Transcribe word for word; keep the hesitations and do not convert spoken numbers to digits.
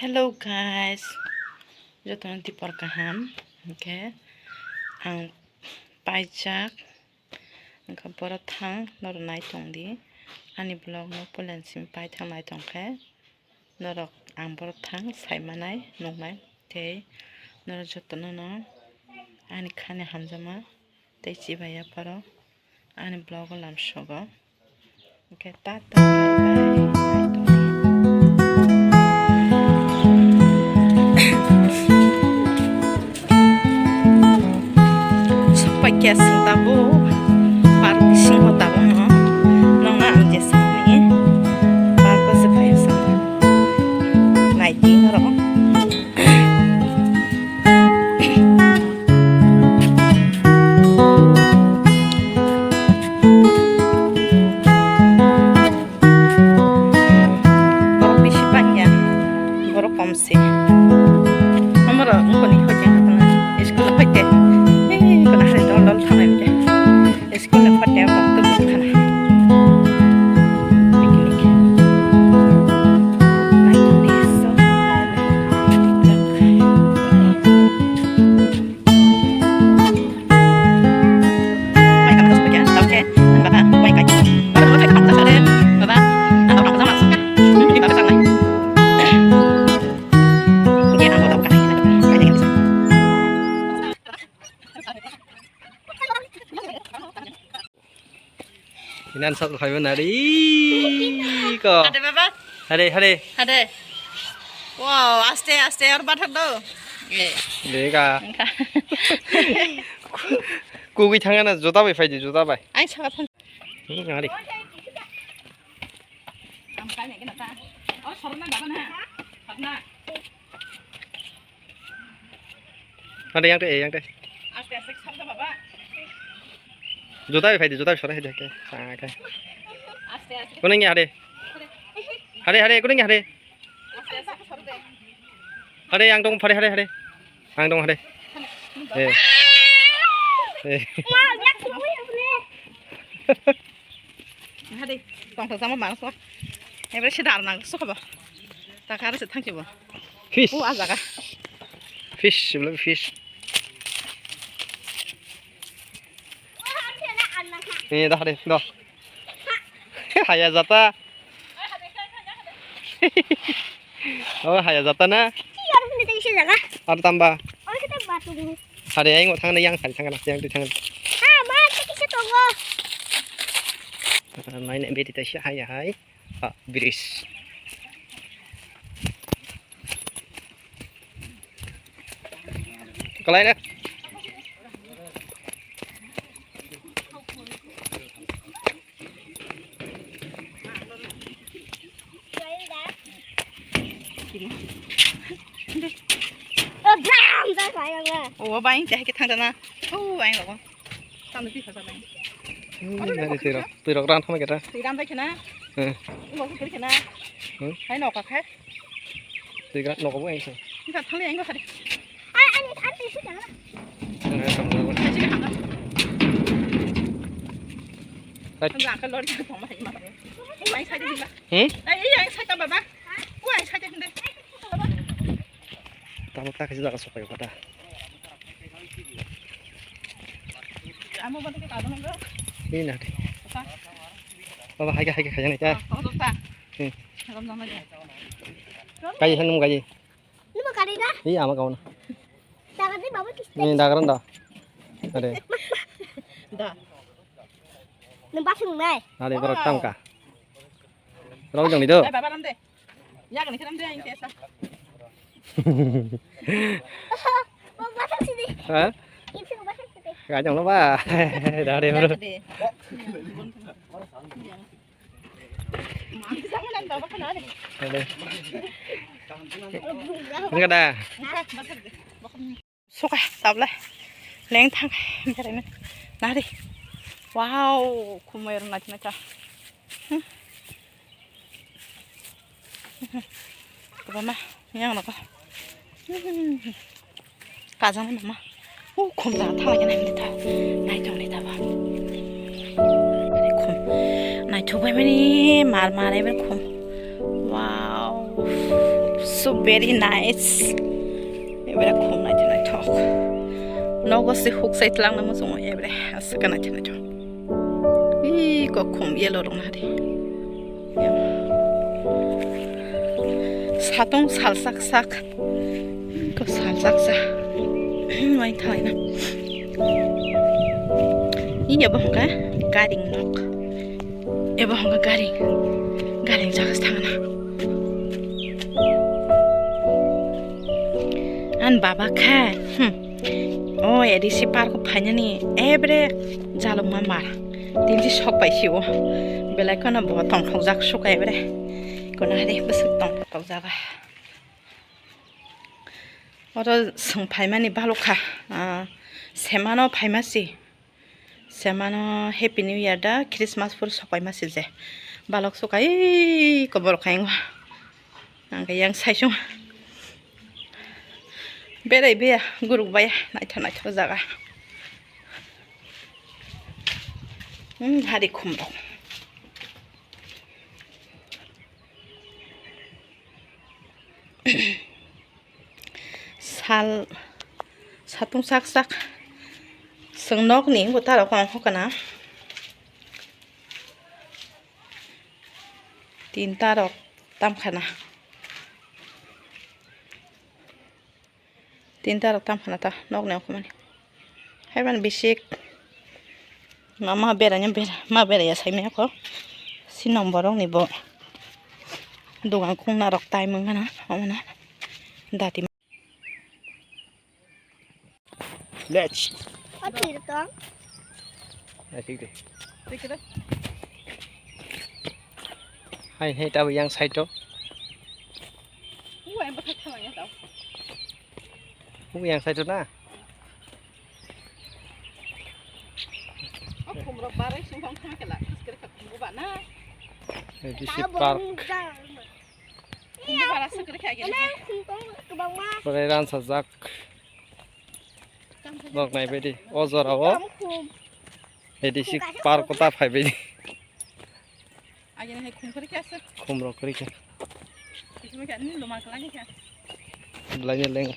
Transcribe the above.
Hello guys, jotono dipor kaham. Hwnkhe ang paijak, hwnkhe borok thang norok naitong di. Ani vlog no puila simi paithak naitong khe norok ang borok thang saimanai nuknai tei norok jotono no ani khani hamjakma tei chibai yapharo ani vlog o lamsogo. Hwnkhe tata, bye bye. Sokpai khe chwng tabuk, bar bisingo tabukno nokna ang jesakni bar bose phaiyo chwng. Naidi norok. Borok bisi bangya, borok kom se. Amoro wngkoni hoite wngkha na, school hoite. Ei, kono hari dol dol thangnai hoite. School ni hoite wngkha na. Picnic. Naitugdi so. Inan sok phaibo nari ko. Hade baba. Hade, hade. Hade. Wow, aste aste ar bathak do. Eh. Dega. Engkha. Kugui thangana jota bai phaidi, jota bai. Ang saka thang. Hmm, nari. Ang kai nai kena ta. Oh, sorna baba na. Sorna. Hade yang te, eh, yang te. Aste aste kham da baba. Jota bai phaidi, jota bai sora hai de ke. Sa ke. Aste aste. Kuneng ya hade. Hade, hade, kuneng ya hade. Aste aste sor de. Hade, yang dong, hade, hade, hade. Yang dong, hade. Eh. Eh. Hade, tong thajama mangsa. Ebre se dar nang sokaba. Takar se thangsibo. Fish. O, a jaga. Fish, sibla fish. Eh, dah deh, dah. Haya jata. Oh, haya jata na. Ar tamba. Hade, aing thangna yang sari thangna, yang twi thangna. Ah, ma, kisa tongo. Nai nai beti ta haya hai. Ah, bridge. Kalai na. Oh, bang, cah kita sana. Oh, bang, lo. Tamo di khasa bai. Hmm, nari twi rok, twi rok ran thama keta. Twi ram bai khena. Hmm. Bo twi khena. Hmm. Hai no ka khe. Twi ram no ko bo ai se. Ni ka thale ai no khade. Ai, ai, ni thang twi su jang. Hmm, hai thang no. Hai si ka thang. Hai. Ang ka lor ka thang ma hai ma. Ai sai de ba. Hmm? Ai, ai sai ta baba. Ai sai de. Tamo ta kaisa jaga sokai kota. Amo ba ke kado nang. Ini nanti. Baba, hai ke, hai ke, hai ke. Hmm. Kai hanum kai. Ini mau kari dah? Iya, ama kau na. Dagan ni baba kis. Ini dagaran dah. Ada. Dah. Nembak sung nai. Ada berotang kah? Rau jong itu. Eh, baba ram deh. Yak ni kiram de ang kesa. Basak sini. Ha? Itu basak sini. Kacang lo ba. Dari bro. Yak de. Mang sama dan baba kan ada. Ada. Enggak ada. Basak de. Basak. Suka tabla leng thang berai na nari. Wow, khumai rok naithok naithok. Baba ma yang nako. Kajang mama. U khum jaga thala gana himdi ta. Naithok naithok ba. Khum naithok bai mani mar mar bai khum. Wow. So very nice. Ebere khum naithok naithok. Nogo se huk sai tlang na muchungo ebere aswk naithok naithok. Ih, ko khum yellow rok na di. Satung salsak sak. Ko salsak sa. Mai thai na. Iya bo hwnkhe garing nok. Ebo hwnka gari, gari jaga se thangna. An baba khe, hmm. O A D C park o phainani ebre jalokma mar. Tinsi sok pai si o. Belai kheno bo tongthokjak suka ebre. Kono hari bwswk tongthokjak. Oro chwng phaimani balokha. Ah, semano phaima si. Semano Happy New Year da, Christmas phuru sokaima sije. Balok sokai komor khaingo. Angkhe yang saisung. Berai beya, guruk baya, naithok naithok jaga. Hmm, hari khumrok. Sal satung sak sak chwng nokni bwtarok ang hokana tinta rok tamkhana tinta rok tamkhana ta nokni okhormani. Haiban bisik ma, ma beranya ber-, ma beraya saimaya kho. Si nombor rok ni bo dogan khungna rok tai mangana omono dati. Lech. Ati tong. Hai, hai, tabo yang side to. Uwa, yang bakha khamanya tau. Uwa, yang side to na. Oh, khumrok barai sing thang thang kela, khis kere kha khumbu ba na. Ini si park. Khumbu bara sing kere kha gini. Berai ransajak. Nok nai baidi. O jora o. Ini si park kota phai baidi. Agini hai khum kere kha se. Khumrok kere kha. Khum kha ni loma kala kha. Belai ni leng.